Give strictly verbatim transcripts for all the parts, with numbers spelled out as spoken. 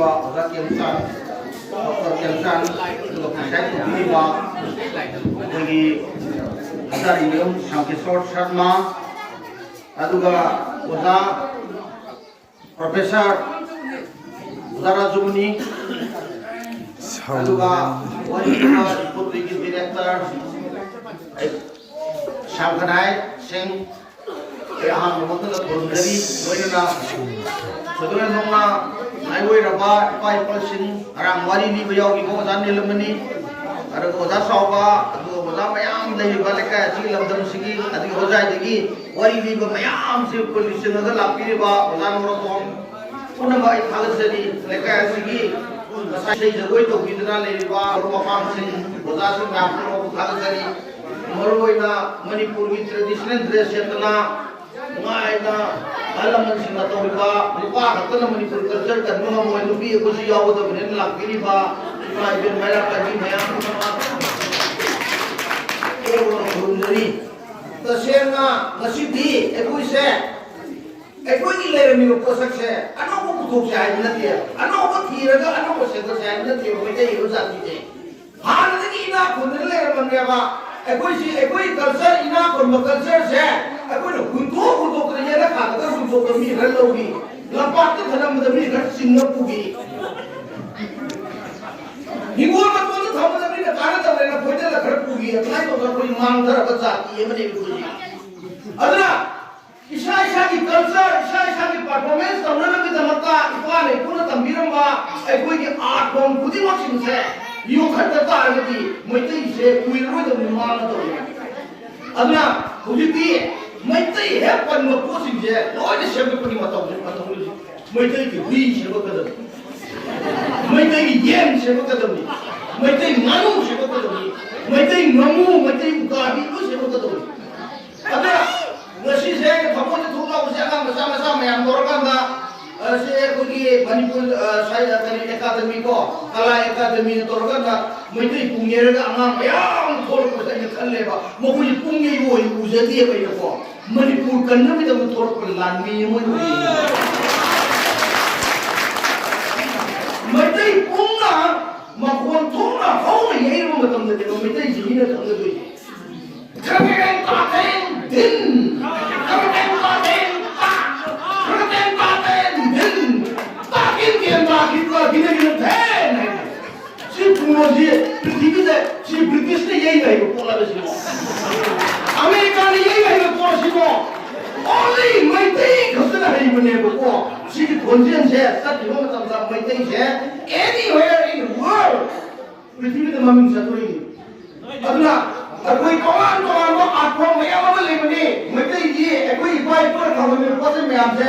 ꯑꯣꯖꯥ ꯀꯦꯝꯆꯥꯟ, ꯗꯣꯛꯇꯔ ꯀꯦꯝꯆꯥꯟ, ꯑꯗꯨꯒ ꯄ꯭ꯔꯤꯁꯥꯏꯠ ꯇꯧꯕꯤꯔꯤꯕ ꯑꯩꯈꯣꯏꯒꯤ ꯑꯣꯖꯥ ꯔꯤꯅ꯭ꯌꯨ ꯁ꯭ꯌꯥꯝꯀꯤꯁꯣꯔ ꯁꯔꯃ, ꯑꯗꯨꯒ ꯑꯣꯖꯥ ꯄ꯭ꯔꯣꯐꯦꯁꯔ ꯑꯣꯖꯥ ꯔꯥꯖꯨꯃꯅꯤ, ꯑꯗꯨꯒ ꯋꯥꯔꯤꯕ ꯁ꯭ꯀꯨꯜꯗꯨꯒꯤ ꯗꯤꯔꯦꯛꯇꯔ ꯁ꯭ꯌꯥꯝ ꯀꯅꯥꯏ ꯁꯤꯡ, ꯑꯩ ꯑꯍꯥꯟꯕ ꯃꯛꯇꯗ ꯈꯨꯔꯨꯝꯖꯔꯤ꯫ ꯂꯣꯏꯅꯅ ꯁꯣꯏꯗꯣꯛ ꯍꯦꯟꯗꯣꯛꯅ ꯃꯥꯏꯑꯣꯏꯔꯕ ꯏꯄꯥ ꯏꯄꯨꯁꯤꯡ, ꯉꯔꯥꯡ ꯋꯥꯔꯤ ꯂꯤꯕ ꯌꯥꯎꯈꯤꯕ ꯑꯣꯖꯥ ꯅꯤꯂꯃꯅꯤ, ꯑꯗꯨꯒ ꯑꯣꯖꯥ ꯆꯥꯎꯕ, ꯑꯗꯨꯒ ꯑꯣꯖꯥ ꯃꯌꯥꯝ ꯂꯩꯔꯤꯕ ꯂꯩꯀꯥꯏ ꯑꯁꯤꯒꯤ ꯂꯝꯗꯝꯁꯤꯒꯤ, ꯑꯗꯒꯤ ꯍꯣꯖꯥꯏꯗꯒꯤ ꯋꯥꯔꯤ ꯂꯤꯕ ꯃꯌꯥꯝꯁꯤ ꯑꯩꯈꯣꯏ ꯂꯨꯆꯤꯡꯉꯒ ꯂꯥꯛꯄꯤꯔꯤꯕ ꯑꯣꯖꯥ ꯅꯣꯔꯣꯇꯣꯝ ꯄꯨꯝꯅꯃꯛ ꯑꯩ ꯊꯥꯒꯠꯆꯔꯤ꯫ ꯂꯩꯀꯥꯏ ꯑꯁꯤꯒꯤ ꯉꯁꯥꯏ ꯏꯁꯩ ꯖꯒꯣꯏ ꯇꯧꯕꯤꯗꯨꯅ ꯂꯩꯔꯤꯕ ꯃꯔꯨꯞ ꯃꯄꯥꯡꯁꯤꯡ, ꯑꯣꯖꯥꯁꯤꯡ ꯃꯌꯥꯝ ꯄꯨꯝꯅꯃꯛꯄꯨ ꯊꯥꯒꯠꯆꯔꯤ꯫ ꯃꯔꯨꯑꯣꯏꯅ ꯃꯅꯤꯄꯨꯔꯒꯤ traditional dress ꯁꯦꯠꯇꯅ ꯅꯨꯡꯉꯥꯏꯅ ꯑꯍꯜ ꯂꯃꯟꯁꯤꯡꯅ ꯇꯧꯔꯤꯕ, ꯅꯨꯄꯥ ꯈꯛꯇꯅ ꯃꯅꯤꯄꯨꯔ culture ꯀꯟꯕ ꯉꯝꯃꯣꯏ, ꯅꯨꯄꯤ ꯑꯩꯈꯣꯏꯁꯨ ꯌꯥꯎꯒꯗꯕꯅꯦꯅ ꯂꯥꯛꯄꯤꯔꯤꯕ ꯏꯃꯥ ꯏꯕꯦꯟ ꯃꯩꯔꯥ ꯄꯥꯏꯕꯤ ꯃꯌꯥꯝ ꯄꯨꯝꯅꯃꯛ ꯄꯣꯛꯅꯕ ꯈꯨꯔꯨꯝꯖꯔꯤ꯫ ꯇꯁꯦꯡꯅ ꯉꯁꯤꯗꯤ ꯑꯩꯈꯣꯏꯁꯦ, ꯑꯩꯈꯣꯏꯒꯤ ꯂꯩꯔꯝꯃꯤꯕ ꯄꯣꯠꯁꯛꯁꯦ ꯑꯅꯧꯕ ꯄꯨꯊꯣꯛꯁꯦ ꯍꯥꯏꯕ ꯅꯠꯇꯦ, ꯑꯅꯧꯕ ꯊꯤꯔꯒ ꯑꯅꯧꯕ ꯁꯦꯝꯒꯠꯁꯦ ꯍꯥꯏꯕ ꯅꯠꯇꯦꯕ ꯃꯩꯇꯩ ꯏꯔꯣꯟ ꯖꯥꯇꯤꯁꯦ꯫ ꯍꯥꯟꯅꯗꯒꯤ ꯏꯅꯥꯛ ꯈꯨꯟꯗꯅ ꯂꯩꯔꯝꯃꯕꯅꯦꯕ꯫ ꯑꯩꯈꯣꯏꯁꯤ, ꯑꯩꯈꯣꯏ culture, ꯏꯅꯥꯛ ꯈꯨꯟꯕ cultureꯁꯦ ꯑꯩꯈꯣꯏꯅ ꯍꯨꯟꯗꯣꯛ ꯍꯨꯟꯗꯣꯛꯇꯅ ꯌꯦꯅꯈꯥꯗꯒ ꯍꯨꯟꯗꯣꯛꯄ ꯃꯤ ꯈꯔ ꯂꯧꯈꯤ, ꯂꯝꯄꯥꯛꯇ ꯊꯅꯝꯕꯗ ꯃꯤ ꯈꯔ ꯆꯤꯡꯅ ꯄꯨꯈꯤ, ꯍꯤꯡꯒꯣꯜ ꯃꯇꯣꯟꯗ ꯊꯝꯕꯗ ꯃꯤꯅ ꯀꯥꯟꯅꯗꯕꯅꯦꯅ ꯈꯣꯏꯗꯅ ꯈꯔ ꯄꯨꯈꯤ꯫ ꯑꯗꯨꯃꯥꯏꯅ ꯇꯧꯗꯅ ꯑꯩꯈꯣꯏ ꯃꯥꯡꯊꯔꯕ ꯖꯥꯇꯤ ꯑꯃꯅꯦꯕ ꯑꯩꯈꯣꯏꯁꯦ꯫ ꯑꯗꯨꯅ ꯏꯁꯥ ꯏꯁꯥꯒꯤ culture, ꯏꯁꯥ ꯏꯁꯥꯒꯤ performance ꯇꯧꯅꯕꯒꯤꯗꯃꯛꯇ ꯏꯄꯥꯅ ꯏꯄꯨꯅ ꯇꯝꯕꯤꯔꯝꯕ ꯑꯩꯈꯣꯏꯒꯤ art form ꯈꯨꯗꯤꯡꯃꯛꯁꯤꯡꯁꯦ ꯌꯣꯛꯈꯠꯄ ꯇꯥꯔꯒꯗꯤ ꯃꯩꯇꯩꯁꯦ ꯀꯨꯏꯔꯔꯣꯏꯗꯕꯅꯤ ꯃꯥꯡꯉꯗꯧꯕꯅꯤ꯫ ꯑꯗꯨꯅ ꯍꯧꯖꯤꯛꯇꯤ ꯃꯩꯇꯩ ꯍꯦꯛ ꯄꯟꯕ ꯄꯣꯠꯁꯤꯡꯁꯦ ꯂꯣꯏꯅ ꯁꯦꯝꯗꯣꯛꯄꯒꯤ ꯃꯇꯝꯅꯤ, ꯃꯇꯝꯅꯤ ꯍꯧꯖꯤꯛ꯫ ꯃꯩꯇꯩꯒꯤ ꯍꯨꯏ ꯁꯦꯝꯒꯠꯀꯗꯕꯅꯤ, ꯃꯩꯇꯩꯒꯤ ꯌꯦꯟ ꯁꯦꯝꯒꯠꯀꯗꯕꯅꯤ, ꯃꯩꯇꯩ ꯉꯥꯅꯨ ꯁꯦꯝꯒꯠꯀꯗꯕꯅꯤ, ꯃꯩꯇꯩ ꯉꯥꯃꯨ, ꯃꯩꯇꯩ ꯎꯀꯥꯕꯤ ꯂꯣꯏ ꯁꯦꯝꯒꯠꯀꯗꯕꯅꯤ꯫ ꯑꯗ ꯉꯁꯤꯁꯦ ꯑꯩꯅ ꯊꯃꯣꯏꯗ ꯊꯣꯛ ꯂꯥꯎꯕꯁꯦ ꯑꯉꯥꯡ ꯃꯆꯥ ꯃꯆꯥ ꯃꯌꯥꯝ ꯇꯧꯔꯀꯥꯟꯗ, ꯑ, ꯁꯤ ꯑꯩꯈꯣꯏꯒꯤ ꯃꯅꯤꯄꯨꯔ, ꯑ, ꯁꯥꯍꯤꯇ꯭ꯌ ꯀꯔꯤ ꯑꯦꯀꯥꯗꯃꯤ ꯀꯣ, ꯀꯂꯥ ꯑꯦꯀꯥꯗꯃꯤꯅ ꯇꯧꯔꯀꯥꯟꯗ ꯃꯩꯇꯩ ꯄꯨꯡ ꯌꯩꯔꯒ ꯑꯉꯥꯡ ꯃꯌꯥꯝ ꯊꯣꯛꯂꯛꯄꯁꯦ ꯑꯩꯅ ꯈꯜꯂꯦꯕ, ꯃꯈꯣꯏꯁꯦ ꯄꯨꯡ ꯌꯩꯕ ꯑꯣꯏꯅ ꯎꯖꯗꯦꯕ ꯑꯩꯅꯀꯣ꯫ ꯃꯅꯤꯄꯨꯔ ꯀꯟꯅꯕꯒꯤꯗꯃꯛ ꯊꯣꯛꯂꯛꯄ ꯂꯥꯟꯃꯤ ꯑꯃ ꯑꯣꯏꯅ ꯎꯏꯌꯦ꯫ ꯃꯩꯇꯩꯁꯤꯡꯁꯤꯅ ꯈꯪꯒꯗꯣꯏꯁꯦ꯫ ꯈꯔ ꯀꯩꯀꯩ ꯄꯥꯊꯦꯟ ꯗꯤꯟ, ꯈꯔ ꯀꯩꯀꯩ ꯄꯥꯊꯦꯟ ꯇꯥ, ꯈꯔ ꯀꯩꯀꯩ ꯄꯥꯊꯦꯟ ꯗꯤꯟ, ꯇꯥꯀꯤꯟ ꯀꯦꯟ ꯇꯥꯀꯤꯟ ꯇꯥꯀꯤꯟ ꯀꯦꯟ ꯊꯦꯟ ꯍꯥꯏꯅ꯫ ꯁꯤ ꯄꯨꯝꯕꯁꯤ ꯄ꯭ꯔꯤꯊꯤꯕꯤꯗ ꯁꯤ ꯕ꯭ꯔꯤꯇꯤꯁꯅ ꯌꯩꯕ ꯍꯩꯕ ꯄꯣꯠꯂꯕ ꯁꯤꯕꯣ? ꯑꯃꯦꯔꯤꯀꯥꯅ ꯌꯩꯕ ꯍꯩꯕ ꯄꯣꯠ ꯁꯤꯕꯣ? Only ꯃꯩꯇꯩ ꯈꯛꯇꯅ ꯍꯩꯕꯅꯦꯕꯀꯣ꯫ ꯁꯤꯒꯤ ꯈꯣꯟꯖꯦꯜꯁꯦ ꯆꯠꯈꯤꯕ ꯃꯇꯝꯗ ꯃꯩꯇꯩꯁꯦ anywhere in the world ꯄ꯭ꯔꯤꯊꯤꯕꯤꯗ ꯃꯃꯤꯡ ꯆꯠꯇꯣꯔꯤꯅꯤ꯫ ꯑꯗꯨꯅ ꯑꯩꯈꯣꯏ ꯇꯣꯉꯥꯟ ꯇꯣꯉꯥꯟꯕ art form ꯃꯌꯥꯝ ꯑꯃ ꯂꯩꯕꯅꯤ꯫ ꯃꯩꯇꯩꯒꯤ ꯑꯩꯈꯣꯏ ꯏꯄꯥ ꯏꯄꯨꯅ ꯊꯝꯂꯝꯃꯤꯕ ꯄꯣꯠ ꯆꯩ ꯃꯌꯥꯝꯁꯦ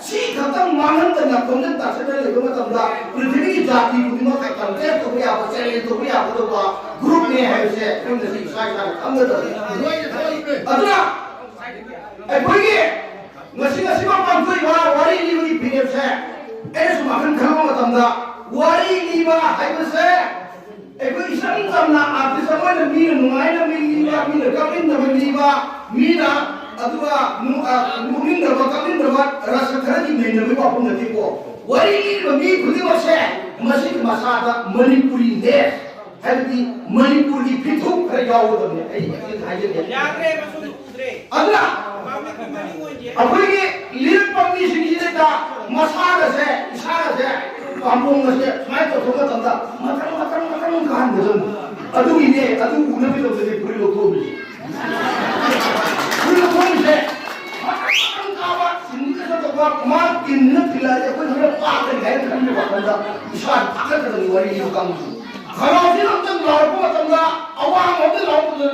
ꯁꯤ ꯈꯛꯇꯪ ꯃꯥꯡꯍꯟꯗꯅ ꯈꯣꯝꯖꯤꯟ ꯇꯥꯁꯤꯟꯗꯅ ꯂꯩꯕ ꯃꯇꯝꯗ ꯄ꯭ꯔꯤꯊꯤꯕꯤꯒꯤ ꯖꯥꯇꯤ ꯈꯨꯗꯤꯡꯃꯛꯇ contest ꯇꯧꯕ ꯌꯥꯕ, challenge ꯇꯧꯕ ꯌꯥꯒꯗꯧꯕ group ꯅꯦ ꯍꯥꯏꯕꯁꯦ ꯑꯩꯈꯣꯏ ꯉꯁꯤ ꯏꯁꯥ ꯏꯁꯥꯅ ꯈꯪꯒꯗꯕꯅꯤ꯫ ꯑꯗꯨꯅ ꯑꯩꯈꯣꯏꯒꯤ ꯉꯁꯤ ꯉꯁꯤꯃꯛ ꯄꯥꯡꯊꯣꯛꯏꯕ ꯋꯥꯔꯤ ꯂꯤꯕꯒꯤ ꯐꯤꯔꯦꯞꯁꯦ ꯑꯩꯅ ꯁꯨꯝ ꯑꯈꯟ ꯈꯟꯕ ꯃꯇꯝꯗ ꯋꯥꯔꯤ ꯂꯤꯕ ꯍꯥꯏꯕꯁꯦ ꯑꯩꯈꯣꯏ ꯏꯆꯝ ꯆꯝꯅ artist ꯑꯃ ꯑꯣꯏꯅ ꯃꯤꯅ ꯅꯨꯡꯉꯥꯏꯅ ꯃꯤ ꯂꯤꯕ, ꯃꯤꯅ ꯀꯞꯅꯤꯡꯗꯕ ꯂꯤꯕ, ꯃꯤꯅ ꯑꯗꯨꯒ ꯅꯨ-, ꯑ, ꯅꯣꯛꯅꯤꯡꯗꯕ, ꯀꯞꯅꯤꯡꯗꯕ ꯔꯁ ꯈꯔꯒꯤ ꯅꯩꯅꯕꯒꯤ ꯋꯥꯐꯝ ꯅꯠꯇꯦꯀꯣ꯫ ꯋꯥꯔꯤ ꯂꯤꯔꯤꯕ ꯃꯤ ꯈꯨꯗꯤꯡꯃꯛꯁꯦ ꯃꯁꯤꯒꯤ ꯃꯁꯥꯗ ꯃꯅꯤꯄꯨꯔꯤꯅꯦ ꯍꯥꯏꯕꯗꯤ ꯃꯅꯤꯄꯨꯔꯒꯤ ꯐꯤꯊꯨꯞ ꯈꯔ ꯌꯥꯎꯒꯗꯕꯅꯦ꯫ ꯑꯩ ꯑꯩ ꯍꯥꯏꯖꯒꯦ꯫ ꯌꯥꯗ꯭ꯔꯦ, ꯃꯁꯨ ꯎꯗ꯭ꯔꯦ꯫ ꯑꯗꯨꯅ ꯑꯩꯈꯣꯏꯒꯤ ꯂꯤꯔꯛꯄ ꯃꯤꯁꯤꯡꯁꯤꯗ ꯃꯁꯥꯒꯁꯦ, ꯏꯁꯥꯒꯁꯦ, ꯄꯥꯝꯕꯣꯝꯒꯁꯦ ꯁꯨꯃꯥꯏꯅ ꯇꯧꯊꯣꯛꯄ ꯃꯇꯝꯗ ꯃꯇꯪ, ꯃꯇꯪ, ꯃꯇꯪ ꯀꯥꯍꯟꯒꯗꯕꯅꯤ꯫ ꯑꯗꯨꯒꯤꯅꯦ, ꯑꯗꯨ ꯎꯅꯕꯒꯤꯗꯃꯛꯇꯅꯦ ꯐꯨꯔꯤꯠ ꯂꯧꯊꯣꯛꯑꯝꯃꯤꯁꯦ꯫ ꯐꯨꯔꯤꯠ ꯂꯧꯊꯣꯛꯑꯝꯃꯤꯁꯦ, ꯃꯇꯪ, ꯃꯇꯪ ꯀꯥꯕ, ꯁꯤꯟꯗ꯭ꯔꯤꯒ ꯇꯧꯕ, ꯃꯥ ꯀꯤꯟꯗꯨꯅ ꯊꯤꯜꯂꯛꯑꯗꯤ ꯑꯩꯈꯣꯏ ꯈꯔ ꯄꯥꯛꯀꯅꯤ ꯍꯥꯏꯅ ꯈꯟꯕꯒꯤ ꯋꯥꯈꯜꯗ ꯏꯁꯥ ꯊꯥꯒꯠꯀꯗꯕꯅꯤ꯫ ꯋꯥꯔꯤ ꯂꯤꯕ ꯀꯥꯡꯕꯨꯁꯦ ꯈꯅꯥꯎꯁꯤꯅ ꯑꯝꯇꯪ ꯂꯥꯎꯔꯛꯄ ꯃꯇꯝꯗ, ꯑꯋꯥꯡꯕ ꯑꯝꯇ ꯂꯥꯎꯔꯛꯄꯗ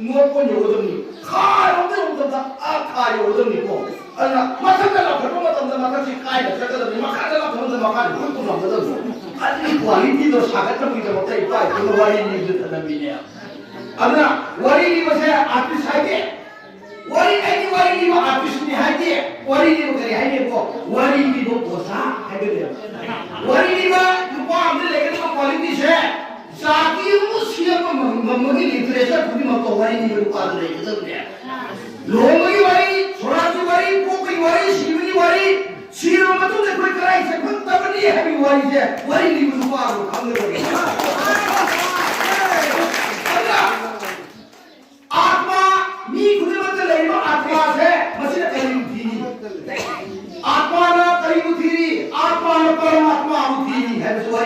ꯅꯣꯠ ꯑꯣꯟ ꯌꯧꯒꯗꯕꯅꯤ꯫ ꯈꯥ ꯌꯧꯗꯦ ꯌꯧꯗꯕꯗ ꯑꯥ ꯈꯥ ꯌꯧꯒꯗꯕꯅꯤꯀꯣ꯫ ꯑꯗꯨꯅ ꯃꯊꯛꯇ ꯂꯥꯎꯈꯠꯄ ꯃꯇꯝꯗ ꯃꯊꯛꯁꯤ ꯀꯥꯏꯅ ꯆꯠꯀꯗꯕꯅꯤ, ꯃꯈꯥꯗ ꯂꯥꯎꯈꯠꯄ ꯃꯇꯝꯗ ꯃꯈꯥꯗ ꯂꯣꯏ ꯈꯨꯝꯂꯝꯒꯗꯕꯅꯤ꯫ ꯑꯗꯨꯒꯤ quality ꯗꯣ ꯁꯥꯒꯠꯅꯕꯒꯤꯗꯃꯛꯇ ꯏꯄꯥ ꯏꯄꯨꯅ ꯋꯥꯔꯤ ꯂꯤꯕꯗ ꯊꯝꯂꯝꯃꯤꯅꯦ꯫ ꯑꯗꯨꯅ ꯋꯥꯔꯤ ꯂꯤꯕꯁꯦ artist ꯍꯥꯏꯗꯦ꯫ ꯋꯥꯔꯤ ꯑꯩꯗꯤ ꯋꯥꯔꯤ ꯂꯤꯕ artist ꯅꯤ ꯍꯥꯏꯗꯦ꯫ ꯋꯥꯔꯤ ꯂꯤꯕ ꯀꯔꯤ ꯍꯥꯏꯒꯦꯀꯣ? ꯋꯥꯔꯤ ꯂꯤꯕ ꯑꯣꯖꯥ ꯍꯥꯏꯒꯗ꯭ꯔꯥ? ꯋꯥꯔꯤ ꯂꯤꯕ ꯅꯨꯄꯥ ꯑꯃꯗ ꯂꯩꯒꯗꯕ quality ꯁꯦ ꯖꯥꯇꯤ ꯑꯃꯕꯨ ꯁꯦꯝꯕ ꯉꯝꯕꯒꯤ literature ꯈꯨꯗꯤꯡꯃꯛꯇꯣ ꯋꯥꯔꯤ ꯂꯤꯕ ꯅꯨꯄꯥꯗ ꯂꯩꯒꯗꯕꯅꯦ꯫ ꯂꯨꯍꯣꯡꯕꯒꯤ ꯋꯥꯔꯤ, ꯁꯣꯔꯥꯠꯀꯤ ꯋꯥꯔꯤ, ꯄꯣꯛꯄꯒꯤ ꯋꯥꯔꯤ, ꯁꯤꯕꯒꯤ ꯋꯥꯔꯤ, ꯁꯤꯔꯕ ꯃꯇꯨꯡꯗ ꯑꯩꯈꯣꯏ ꯀꯗꯥꯏ ꯆꯠꯐꯝ ꯇꯧꯒꯅꯤ ꯍꯥꯏꯕꯒꯤ ꯋꯥꯔꯤꯁꯦ ꯋꯥꯔꯤ ꯂꯤꯕ ꯅꯨꯄꯥ ꯑꯃ ꯈꯪꯒꯗꯕꯅꯤ꯫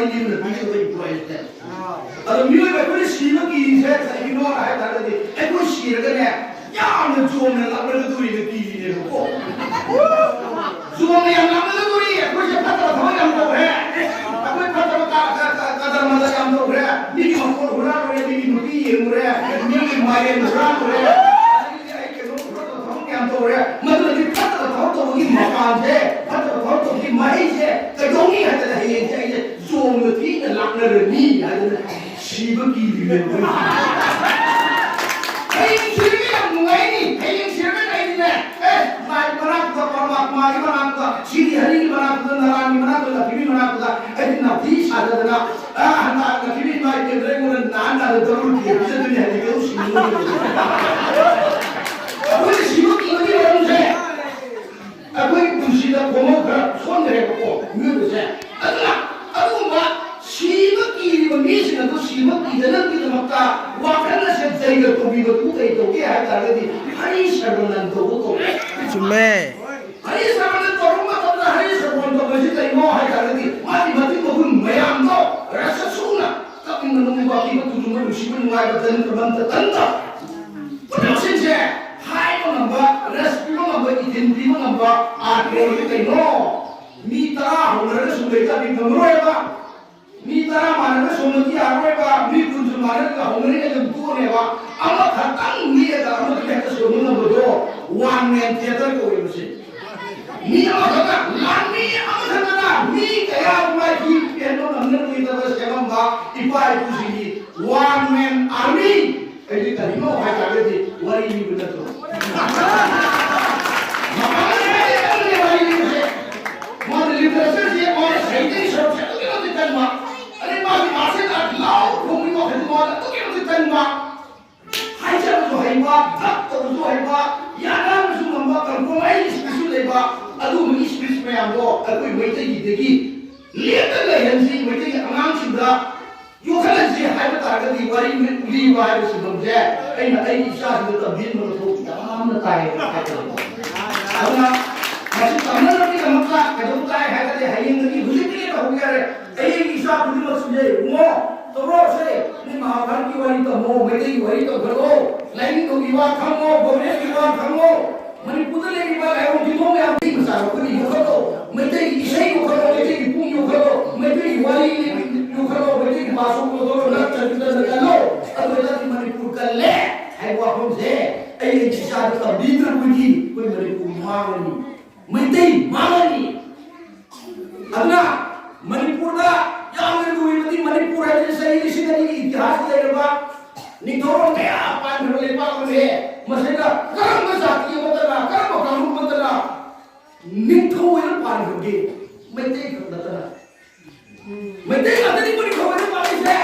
ꯄꯤꯔꯤꯕ employees ꯅꯦ꯫ ꯑꯗꯣ ꯃꯤꯑꯣꯏꯕ ꯑꯩꯈꯣꯏꯅ ꯁꯤꯕ ꯀꯤꯔꯤꯁꯦ ꯀꯔꯤꯒꯤꯅꯣ ꯍꯥꯏ ꯇꯥꯔꯒꯗꯤ, ꯑꯩꯈꯣꯏ ꯁꯤꯔꯒꯅꯦ, ꯌꯥꯝꯅ ꯖꯣꯝꯅ ꯂꯥꯛꯅꯒꯗꯣꯔꯤꯅ ꯀꯤꯔꯤꯅꯦꯕꯀꯣ꯫ ꯖꯣꯝꯅ ꯌꯥꯝ ꯂꯥꯛꯅꯒꯗꯣꯔꯤ꯫ ꯑꯩꯈꯣꯏꯁꯦ ꯐꯠꯇꯕ ꯊꯕꯛ ꯌꯥꯝ ꯇꯧꯈ꯭ꯔꯦ꯫ ꯑꯩꯈꯣꯏ ꯐꯠꯇꯕ ꯀ-, ꯀ-, ꯀ-, ꯀꯗꯔ ꯃꯗꯔ ꯌꯥꯝ ꯇꯧꯈ꯭ꯔꯦ꯫ ꯃꯤꯒꯤ ꯃꯈꯣꯟ ꯍꯨꯔꯥꯜꯂꯨꯔꯦ, ꯃꯤꯒꯤ ꯅꯨꯄꯤ ꯌꯦꯡꯉꯨꯔꯦ, ꯃꯤꯒꯤ ꯃꯥꯏꯔꯦꯟ ꯍꯨꯔꯥꯜꯂꯨꯔꯦ꯫ ꯑꯗꯒꯤꯗꯤ ꯑꯩ ꯀꯩꯅꯣ ꯐꯠꯇꯕ ꯊꯕꯛ ꯌꯥꯝ ꯇꯧꯔꯦ꯫ ꯃꯗꯨꯅꯗꯤ ꯐꯠꯇꯕ ꯊꯕꯛ ꯇꯧꯕꯒꯤ ꯃꯄꯥꯟꯁꯦ, ꯐꯠꯇꯕ ꯊꯕꯛ ꯇꯧꯕꯒꯤ ꯃꯍꯩꯁꯦ ꯀꯩꯗꯧꯅꯤ ꯍꯥꯏꯕꯗ, ꯍꯌꯦꯡꯁꯦ ꯑꯩꯁꯦ ꯖꯣꯝꯅ ꯊꯤꯅ ꯂꯥꯛꯅꯔꯅꯤ ꯍꯥꯏꯗꯅ ꯁꯤꯕ ꯀꯤꯔꯤꯕꯅꯦꯕ ꯑꯩꯈꯣꯏ꯫ ꯍꯌꯦꯡ ꯁꯤꯔꯒ ꯌꯥꯝ ꯅꯨꯡꯉꯥꯏꯅꯤ꯫ ꯍꯌꯦꯡ ꯁꯤꯔꯒ ꯑꯩꯗꯤꯅꯦ, ꯑꯦ, ꯂꯥꯏ ꯃꯅꯥꯛꯇ, ꯄꯔꯃꯥꯠꯃꯥꯒꯤ ꯃꯅꯥꯛꯇ, ꯁꯤꯔꯤ ꯍꯔꯤꯒꯤ ꯃꯅꯥꯛꯇ, ꯅꯔꯥꯟꯒꯤ ꯃꯅꯥꯛꯇ, ꯂꯛꯈꯤꯃꯤ ꯃꯅꯥꯛꯇ ꯑꯩꯗꯤ ꯅꯥꯊꯤ ꯁꯥꯗꯗꯅ, ꯑ, ꯍꯟꯗꯛ ꯂꯛꯈꯤꯃꯤ ꯏꯃꯥ ꯏꯕꯦꯟꯗ ꯑꯩꯉꯣꯟꯗ ꯅꯥꯟ ꯅꯥꯟꯅ double ꯄꯤꯖꯗꯣꯏꯅꯤ ꯍꯥꯏꯗꯤ ꯀꯩꯗꯧ ꯁꯤꯅꯤꯡꯉꯣꯏꯗꯣꯏꯅꯣ? ꯑꯩꯈꯣꯏꯅ ꯁꯤꯕ ꯀꯤꯕꯒꯤ ꯃꯔꯝꯁꯦ ꯑꯩꯈꯣꯏꯒꯤ ꯄꯨꯟꯁꯤꯗ ꯈꯣꯡꯎꯞ ꯈꯔ ꯁꯣꯟꯈ꯭ꯔꯦꯕꯀꯣ, ꯃꯤꯑꯣꯏꯕꯁꯦ꯫ ꯑꯗꯨꯅ ꯑꯗꯨꯒꯨꯝꯕ ꯁꯤꯕ ꯀꯤꯔꯤꯕ ꯃꯤꯁꯤꯡ ꯑꯗꯨ ꯁꯤꯕ ꯀꯤꯗꯅꯕꯒꯤꯗꯃꯛꯇ ꯋꯥꯈꯜ ꯑꯁꯦ ꯖꯩꯒ ꯇꯧꯕꯤꯕꯗꯨ ꯀꯔꯤ ꯇꯧꯒꯦ ꯍꯥꯏ ꯇꯥꯔꯒꯗꯤ, ꯍꯔꯤ ꯁꯔꯕꯅꯟ ꯇꯧꯕ ꯀꯧꯋꯦ꯫ ꯆꯨꯝꯃꯦ꯫ ꯍꯔꯤ ꯁꯔꯕꯅꯟ ꯇꯧꯔꯛꯄ ꯃꯇꯝꯗ, ꯍꯔꯤ ꯁꯔꯕꯅꯟ ꯇꯧꯕꯁꯤ ꯀꯩꯅꯣ ꯍꯥꯏ ꯇꯥꯔꯒꯗꯤ, ꯃꯥꯒꯤ ꯃꯇꯤꯛ ꯃꯒꯨꯟ ꯃꯌꯥꯝꯗꯣ ꯔꯁ ꯁꯨꯅ ꯀꯞꯅꯤꯡꯕ, ꯅꯣꯛꯅꯤꯡꯕ, ꯑꯀꯤꯕ, ꯇꯨꯖꯨꯡꯕ, ꯅꯨꯡꯁꯤꯕ, ꯅꯨꯡꯉꯥꯏꯕ, ꯇꯟꯕ, ꯃꯟꯇ ꯇꯟꯕ ꯄꯨꯝꯅꯃꯛꯁꯤꯡꯁꯦ ꯍꯥꯏꯕ ꯉꯝꯕ, ꯔꯁ ꯄꯤꯕ ꯉꯝꯕ, ꯏꯊꯤꯟ ꯄꯤꯕ ꯉꯝꯕ ꯑꯥꯔꯠ ꯑꯣꯏꯔꯗꯤ ꯀꯩꯅꯣ? ꯃꯤ ꯇꯔꯥ ꯍꯧꯅꯔꯒ ꯁꯨꯝ ꯂꯩꯇꯥꯗꯤ ꯉꯝꯃꯔꯣꯏꯕ꯫ ꯃꯤ ꯇꯔꯥ ꯃꯥꯟꯅꯔꯒ ꯁꯣꯝꯗꯗꯤ ꯌꯥꯔꯔꯣꯏꯕ꯫ ꯃꯤ ꯀꯨꯟꯁꯨ ꯃꯥꯟꯅꯔꯒ ꯍꯧꯅꯔꯤꯉꯩꯗ ꯑꯗꯨꯝ ꯇꯣꯛꯑꯅꯦꯕ꯫ ꯑꯃꯈꯛꯇꯪ ꯅꯦꯛꯑꯒ ꯑꯃꯗꯨꯒꯤ ꯍꯦꯛꯇ ꯁꯣꯟꯕ ꯉꯝꯕꯗꯣ one man theatre ꯀꯧꯋꯦꯕ ꯁꯤ꯫ ꯃꯤ ꯑꯃꯈꯛꯅ, ꯂꯥꯟꯃꯤ ꯑꯃꯈꯛꯇꯅ ꯃꯤ ꯀꯌꯥ ꯃꯥꯏꯊꯤ ꯄꯦꯟꯕ ꯉꯝꯅꯕꯒꯤꯗꯃꯛ ꯁꯦꯝꯃꯝꯕ ꯏꯄꯥ ꯏꯄꯨꯁꯤꯡꯒꯤ one man army꯫ ꯑꯩꯗꯤ ꯀꯔꯤꯅꯣ ꯍꯥꯏ ꯇꯥꯔꯒꯗꯤ ꯋꯥꯔꯤ ꯂꯤꯕ ꯅꯠꯇ꯭ꯔꯣ? ꯃꯄꯥꯟꯗ ꯂꯩꯔꯤꯕ ꯋꯥꯔꯤ ꯂꯤꯕꯁꯦ, ꯃꯥꯅ literature ꯁꯦ, ꯃꯥꯅ ꯁꯥꯍꯤꯇ꯭ꯌꯒꯤ ꯁꯔꯨꯛꯁꯦ ꯑꯗꯨꯛꯀꯤ ꯃꯇꯤꯛ ꯀꯟꯕ, ꯑꯗꯩ ꯃꯥꯒꯤ martial art ꯂꯥꯎ ꯈꯣꯡꯕꯒꯤ ꯋꯥꯈꯜꯗꯤ ꯃꯉꯣꯟꯗ ꯑꯗꯨꯛꯀꯤ ꯃꯇꯤꯛ ꯀꯟꯕ, ꯍꯥꯏꯖꯕꯁꯨ ꯍꯩꯕ, ꯊꯕꯛ ꯇꯧꯕꯁꯨ ꯍꯩꯕ, ꯌꯥꯅꯕꯁꯨ ꯉꯝꯕ, compromise ꯁꯨ ꯂꯩꯕ, ꯑꯗꯨꯒꯨꯝꯕꯒꯤ speech ꯃꯌꯥꯝꯗꯣ ꯑꯩꯈꯣꯏ ꯃꯩꯇꯩꯒꯤꯗꯒꯤ ꯂꯦꯞꯇ ꯂꯩꯍꯟꯁꯤ, ꯃꯩꯇꯩꯒꯤ ꯑꯉꯥꯡꯁꯤꯡꯗ ꯌꯣꯛꯈꯠꯍꯟꯁꯤ ꯍꯥꯏꯕ ꯇꯥꯔꯒꯗꯤ ꯋꯥꯔꯤ ꯂꯤꯕ ꯍꯥꯏꯕ ꯁꯤꯟꯐꯝꯁꯦ ꯑꯩꯅ ꯑꯩꯒꯤ ꯏꯆꯥꯁꯤꯡꯗ ꯇꯝꯕꯤꯍꯟꯕ ꯃꯊꯧ ꯌꯥꯝꯅ ꯇꯥꯏ ꯍꯥꯏꯕ꯫ ꯑꯗꯨꯅ ꯃꯁꯤ ꯇꯝꯅꯅꯕꯒꯤꯗꯃꯛꯇ ꯀꯩꯗꯧꯕ ꯇꯥꯏ ꯍꯥꯏꯔꯒꯗꯤ ꯍꯌꯦꯡꯗꯒꯤ, ꯍꯧꯖꯤꯛꯇꯒꯤ ꯇꯧꯍꯧꯕ ꯌꯥꯔꯦ꯫ ꯑꯩꯒꯤ ꯈꯨꯗꯤꯡꯃꯛꯁꯨꯅꯦ, ꯏꯕꯨꯡꯉꯣ, ꯇꯧꯔꯣꯁꯦ꯫ ꯅꯣꯏ ꯃꯍꯥꯚꯥꯔꯠꯀꯤ ꯋꯥꯔꯤ ꯇꯝꯃꯣ, ꯃꯩꯇꯩꯒꯤ ꯋꯥꯔꯤ ꯇꯝꯈꯠꯂꯣ, ꯂꯥꯏꯅꯤꯡꯊꯧꯒꯤ ꯋꯥ ꯈꯪꯉꯣ, ꯒꯣꯕꯤꯟꯗꯒꯤ ꯋꯥ ꯈꯪꯉꯣ꯫ ꯃꯅꯤꯄꯨꯔꯗ ꯂꯩꯔꯤꯕ ꯂꯥꯏꯔꯣꯡ ꯇꯤꯟꯂꯣꯡ ꯃꯌꯥꯝ ꯃꯩꯇꯩ ꯃꯆꯥ ꯑꯩꯈꯣꯏꯅ ꯌꯣꯛꯈꯠꯂꯣ, ꯃꯩꯇꯩꯒꯤ ꯏꯁꯩ ꯌꯣꯛꯈꯠꯂꯣ, ꯃꯩꯇꯩꯒꯤ ꯄꯨꯡ ꯌꯣꯛꯈꯠꯂꯣ, ꯃꯩꯇꯩꯒꯤ ꯋꯥꯔꯤ ꯌꯣꯛꯈꯠꯂꯣ, ꯃꯩꯇꯩꯒꯤ ꯄꯥꯁꯣꯛ ꯌꯣꯛꯈꯠꯂꯣ, ꯅꯠꯇ꯭ꯔꯗꯤ ꯀꯟꯅ ꯀꯜꯂꯣ꯫ ꯑꯗꯨ ꯑꯣꯏꯇꯥꯔꯗꯤ ꯃꯅꯤꯄꯨꯔ ꯀꯜꯂꯦ ꯍꯥꯏꯕ ꯋꯥꯐꯝꯁꯦ ꯑꯩ ꯑꯩꯒꯤ ꯏꯆꯥꯗ ꯇꯝꯕꯤꯗ꯭ꯔꯕꯗꯤ ꯑꯩꯈꯣꯏ ꯃꯅꯤꯄꯨꯔ ꯃꯥꯡꯉꯅꯤ, ꯃꯩꯇꯩ ꯃꯥꯡꯉꯅꯤ꯫ ꯑꯗꯨꯅ ꯃꯅꯤꯄꯨꯔꯗ ꯌꯥꯝꯅ ꯂꯨꯔꯤꯕꯗꯤ ꯃꯅꯤꯄꯨꯔ ꯍꯥꯏꯕꯁꯤ ꯆꯍꯤ ꯂꯤꯁꯤꯡ ꯑꯅꯤꯒꯤ ꯏꯇꯤꯍꯥꯁ ꯂꯩꯔꯕ ꯅꯤꯡꯊꯧꯔꯣꯜ ꯀꯌꯥ ꯄꯥꯟꯈ꯭ꯔꯕ ꯂꯩꯕꯥꯛ ꯑꯃꯅꯤ꯫ ꯃꯁꯤꯗ ꯀꯔꯝꯕ ꯖꯥꯇꯤ ꯑꯃꯠꯇꯅ, ꯀꯔꯝꯕ ꯀꯥꯡꯂꯨꯞ ꯑꯃꯠꯇꯅ ꯅꯤꯡꯊꯧ ꯑꯣꯏꯅ ꯄꯥꯟꯈ꯭ꯔꯒꯦ? ꯃꯩꯇꯩ ꯈꯛ ꯅꯠꯇꯅ꯫ ꯃꯩꯇꯩ ꯉꯥꯛꯇꯅꯤ ꯅꯤꯡꯊꯧ ꯑꯣꯏꯅ ꯄꯥꯜꯂꯤꯁꯦ꯫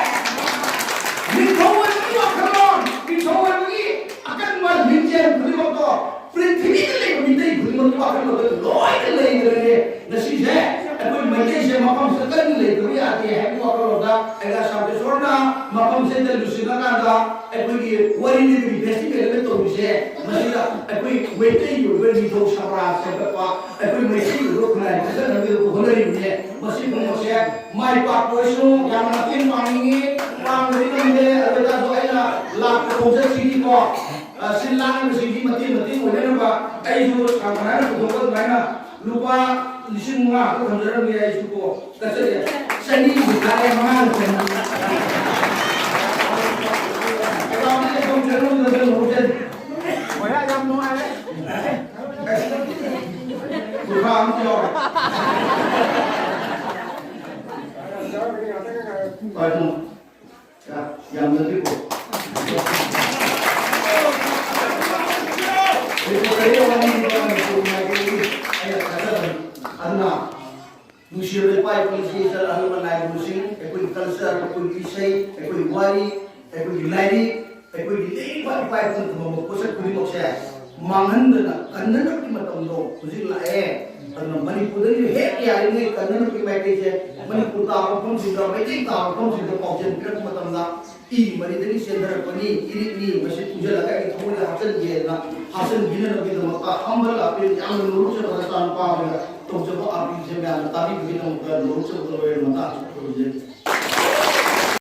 ꯅꯤꯡꯊꯧ ꯑꯣꯏꯕꯒꯤ ꯋꯥꯈꯜꯂꯣꯟ, ꯅꯤꯡꯊꯧ ꯑꯣꯏꯕꯒꯤ ꯑꯀꯟꯕ ꯂꯤꯡꯖꯦꯜ ꯈꯨꯗꯤꯡꯃꯛꯇꯣ ꯄ꯭ꯔꯤꯊꯤꯕꯤꯗ ꯂꯩꯕ ꯃꯤꯇꯩ ꯈꯨꯗꯤꯡꯃꯛꯀꯤ ꯋꯥꯈꯜꯂꯣꯟꯗ ꯂꯣꯏꯅ ꯂꯩꯈ꯭ꯔꯦ꯫ ꯉꯁꯤꯁꯦ ꯑꯩꯈꯣꯏ ꯃꯩꯇꯩꯁꯦ ꯃꯐꯝꯁꯤꯗ ꯀꯟꯅ ꯂꯩꯇꯕ ꯌꯥꯗꯦ ꯍꯥꯏꯕꯒꯤ ꯋꯥꯈꯜꯂꯣꯟꯗ ꯑꯩꯒ ꯁꯥꯝꯇꯦꯁꯣꯔꯅ ꯃꯐꯝꯁꯤꯗ ꯂꯨꯆꯤꯡꯉꯀꯥꯟꯗ ꯑꯩꯈꯣꯏꯒꯤ ꯋꯥꯔꯤ ꯂꯤꯕꯒꯤ ꯐꯦꯁꯇꯤꯚꯦꯜ ꯑꯃ ꯇꯧꯔꯤꯁꯦ꯫ ꯃꯁꯤꯗ ꯑꯩꯈꯣꯏ ꯃꯩꯇꯩꯒꯤ ꯑꯣꯏꯕ ꯅꯤꯡꯊꯧ ꯁꯝꯔꯥꯖ ꯁꯦꯝꯒꯠꯄ, ꯑꯩꯈꯣꯏ ꯃꯩꯇꯩꯒꯤ ꯑꯣꯏꯕ ꯈꯨꯟꯅꯥꯏ ꯐꯖꯅꯕꯒꯤꯗꯃꯛꯇ ꯍꯣꯠꯅꯔꯤꯕꯅꯦ꯫ ꯃꯁꯤ ꯄꯨꯝꯅꯃꯛꯁꯦ ꯃꯥꯏ ꯄꯥꯛꯄ ꯑꯣꯏꯁꯅꯨ꯫ ꯌꯥꯝꯅ ꯃꯇꯦꯡ ꯄꯥꯡꯅꯤꯡꯉꯤ, ꯄꯥꯡꯕꯗꯤ ꯉꯝꯗꯦ꯫ ꯑꯗꯨ ꯑꯣꯏꯇꯥꯔꯁꯨ ꯑꯩꯅ ꯂꯥꯛꯄ ꯈꯣꯡꯆꯠꯁꯤꯒꯤꯀꯣ, ꯑ, ꯁꯤꯜ ꯂꯥꯡꯉꯤꯕꯁꯤꯡꯒꯤ ꯃꯇꯦꯡ, ꯃꯇꯦꯡ ꯑꯣꯏꯅꯅꯕ ꯑꯩꯁꯨ ꯁꯥꯟꯅ ꯍꯥꯏꯅ ꯄꯨꯊꯣꯛꯄ ꯑꯗꯨꯃꯥꯏꯅ ꯂꯨꯄꯥ ꯂꯤꯁꯤꯡ ꯃꯉꯥ ꯈꯛꯇ ꯊꯝꯖꯔꯝꯒꯦ꯫ ꯑꯩꯁꯨ ꯀꯣ ꯀꯠꯆꯒꯦ꯫ ꯆꯅꯤꯕꯨ ꯊꯥꯔꯦ, ꯃꯉꯥꯅ ꯆꯅꯤ꯫ ꯑꯦꯀꯥꯎꯟꯗ ꯂꯩꯐꯝ ꯆꯪꯉꯝꯗꯗꯅ ꯍꯣꯇꯦꯜ꯫ ꯍꯣꯏ, ꯌꯥꯝ ꯅꯨꯡꯉꯥꯏꯔꯦ꯫ ꯀꯨꯟꯊ꯭ꯔꯥ ꯑꯃ ꯌꯥꯎꯔꯦ꯫ ꯍꯣꯏ, ꯄꯨꯡ ꯌꯥꯝꯅꯗꯤꯀꯣ꯫ ꯑꯗꯨꯅ ꯅꯨꯡꯁꯤꯔꯕ ꯏꯄꯥ ꯏꯄꯨ ꯏꯆꯦ ꯏꯆꯜ ꯑꯍꯜ ꯂꯃꯟ ꯅꯥꯏꯕꯁꯤꯡ, ꯑꯩꯈꯣꯏꯒꯤ ꯀꯜꯆꯔ, ꯑꯩꯈꯣꯏꯒꯤ ꯏꯁꯩ, ꯑꯩꯈꯣꯏꯒꯤ ꯋꯥꯔꯤ, ꯑꯩꯈꯣꯏꯒꯤ ꯂꯥꯏꯔꯤꯛ, ꯑꯩꯈꯣꯏꯒꯤ ꯂꯩꯔꯤꯕ ꯏꯄꯥ ꯏꯄꯨꯅ ꯊꯝꯃꯝꯕ ꯄꯣꯠꯁꯛ ꯈꯨꯗꯤꯡꯃꯛꯁꯦ ꯃꯥꯡꯍꯟꯗꯅ ꯀꯟꯅꯅꯕꯒꯤ ꯃꯇꯝꯗꯣ ꯍꯧꯖꯤꯛ ꯂꯥꯛꯑꯦ꯫ ꯑꯗꯨꯅ ꯃꯅꯤꯄꯨꯔꯗꯒꯤ ꯍꯦꯛ ꯌꯥꯔꯤꯉꯩ ꯀꯟꯅꯅꯕꯒꯤ ꯃꯥꯏꯀꯩꯁꯦ ꯃꯅꯤꯄꯨꯔ ꯇꯥꯕ ꯃꯐꯝꯁꯤꯡꯗ, ꯃꯩꯇꯩ ꯇꯥꯕ ꯃꯐꯝꯁꯤꯡꯗ ꯄꯥꯎꯖꯦꯜ ꯄꯤꯔꯛꯄ ꯃꯇꯝꯗ ꯏ ꯃꯔꯤꯗꯒꯤ ꯆꯦꯟꯊꯔꯛꯄꯅꯤ, ꯏꯔꯤꯛꯅꯤ, ꯃꯁꯤ ꯄꯨꯟꯁꯤꯜꯂꯒ ꯑꯩꯒꯤ ꯊꯃꯣꯏꯗ ꯍꯥꯞꯆꯤꯟꯒꯦꯅ ꯍꯥꯞꯆꯤꯟꯕꯤꯅꯅꯕꯒꯤꯗꯃꯛꯇ ꯍꯝꯕ ꯂꯥꯛꯄꯤꯔ ꯌꯥꯝꯅ ꯅꯣꯂꯨꯛꯆꯕ ꯅꯆꯥꯅꯨꯄꯥ ꯑꯃꯒ ꯇꯧꯖꯕ ꯑꯥꯔꯄꯤꯁꯦ ꯃꯌꯥꯝꯅ ꯇꯥꯕꯤꯕꯒꯤꯗꯃꯛꯇ ꯅꯣꯂꯨꯛꯆꯕ ꯂꯣꯏꯔ ꯃꯇꯥꯡ ꯑꯁꯤꯗ ꯇꯧꯖꯩ꯫